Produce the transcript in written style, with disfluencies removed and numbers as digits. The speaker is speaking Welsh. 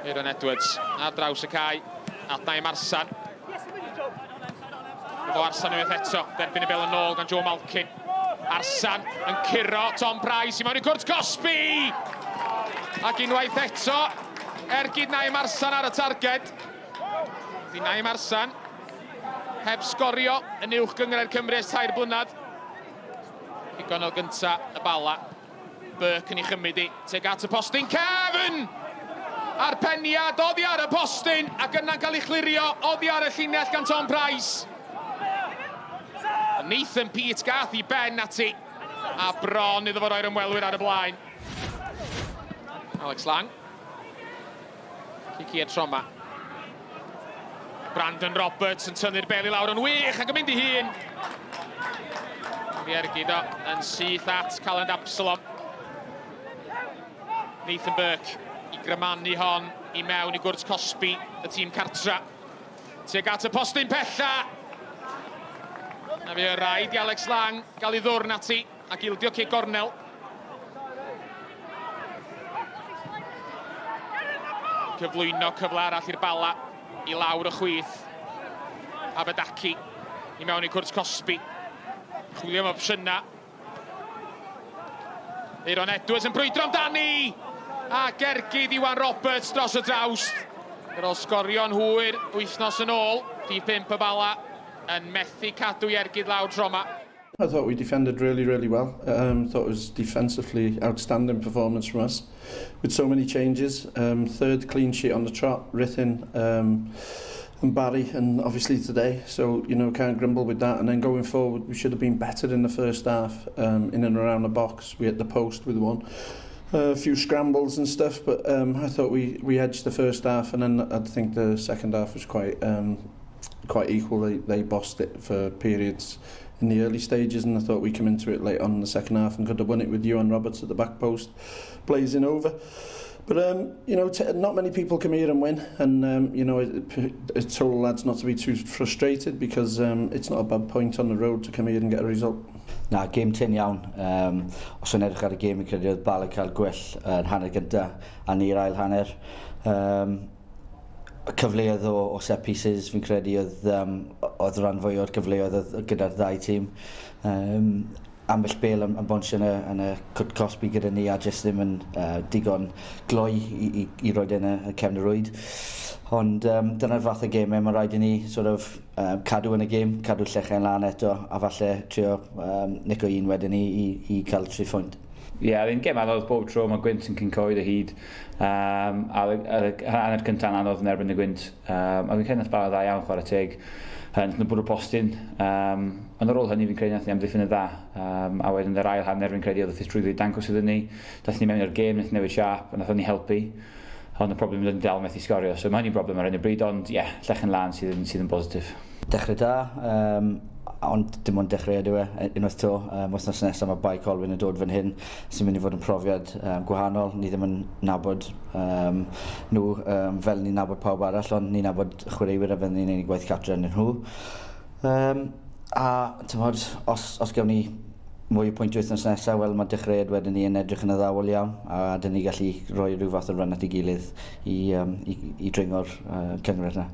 Aaron Edwards ar draws y cae. At Naim Arsan. Efo Arsan unwaith eto. Derbyn y bel yn ôl gan Joe Malkin. Arsan yn curo Tom Price i mewn i cwrt cosbi! Ac unwaith eto, ergyd Naim Arsan ar y targed. Di Naim Arsan heb sgorio yn uwch gynghrair Cymru ers tair blynedd. Digon o gynta y Bala. Burke yn ei chymryd i tuag at y postyn. Kevin! A'r peniad oddi ar y postyn ac yna'n cael ei chlirio oddi ar y llinell gan Tom Price. Nathan Peat gath i ben ati a bron iddo fo roi'r ymwelwyr ar y blaen. Alex Lang. Cic i'r troma. Brandon Roberts yn tynnu'r bel i lawr yn wych ac yn mynd i hun. Fi ergyd o yn syth at Calend Absalom. Nathan Burke i grymanu hon i mewn i gwrt cosbi y tîm cartra. Tuag at y postyn pella. Na fi rhaid i Alex Lang gael ei ddwrn ati ac ildio cic gornel. Cyflwyno cyfle arall i'r Bala i lawr y chwith. Abedaki i mewn i cwrt cosbi. Chwilio am opsiynau. Aaron Edwards yn brwydro amdani! A gergyd Iwan Roberts dros y drawst. Ar ôl sgorio'n hwyr wythnos yn ôl, rhif 5 y Bala yn methu cadw i ergyd lawr tro yma. I thought we defended really, really well. Thought it was defensively outstanding performance from us with so many changes. Third clean sheet on the trot, Ruthin and Barry, and obviously today. So, you know, can't grumble with that. And then going forward, we should have been better in the first half, in and around the box. We hit the post with one. A few scrambles and stuff, but I thought we, we edged the first half, and then I think the second half was quite quite equal. They, they bossed it for periods in the early stages, and I thought we came into it late on in the second half and could have won it with Ewan Roberts at the back post, blazing over. But, you know, not many people come here and win, and, you know, it, it told the lads not to be too frustrated because it's not a bad point on the road to come here and get a result. Na, gêm tyn iawn. Um, os o'n edrych ar y gêm, fi'n credu oedd Bala cael gwell yn hanner gyntaf a ni'r ail hanner. Um, cyfleoedd o, o set pieces, fi'n credu oedd, um, oedd rhan fwy o'r cyfleoedd oedd gyda'r ddau tîm. Um, ambell bel am, am bonsio yn y, yn y cwt cosbi gyda ni a jyst ddim yn uh, digon gloi i, i, i roed yn y, y cefn y rwyd. Ond um, dyna'r fath o gemau, mae rhaid i ni sort of, um, cadw yn y gêm, cadw llechen lan eto a falle trio um, nico un wedyn ni i, i, i cael tri phwynt. Ie, yeah, oedd hi'n gêm anodd bob tro, mae gwynt yn cyn coed o hyd. Um, a oedd hanner cyntaf yn anodd yn erbyn y gwynt. Um, a fi'n credu nath Bala dda iawn chwarae teg. Yn nhw bwrw postyn. Um, ond ar ôl hynny fi'n credu nath ni amddiffyn yn dda. Um, a wedyn yr ail hanner fi'n credu oedd y ffitrwydd wedi dangos iddyn ni. Dath ni mewn i'r gêm, nath newid siâp, a nath ni helpu. Ond y problem oedd dal methu sgorio, so mae hynny'n broblem ar hyn o bryd, ond ie, yeah, llechen lan sydd yn, sydd yn bositif. Dechrau da, um, ond dim ond dechreuad yw e, unwaith to. Um, wythnos nesaf mae Bae Colwyn yn dod fan hyn, sy'n mynd i fod yn profiad um, gwahanol. Ni ddim yn nabod um, nhw um, fel ni'n nabod pawb arall, ond ni'n nabod chwaraewyr a fydden ni'n ei gwaith cartre yn nhw. Um, a tymod, os, os gawn ni mwy o pwyntiau wythnos nesaf, wel mae dechreuad wedyn ni yn edrych yn addawol iawn, a dyn ni gallu rhoi rhyw fath o run at ei gilydd i, um, i, i dringo'r uh, cynghrair yna.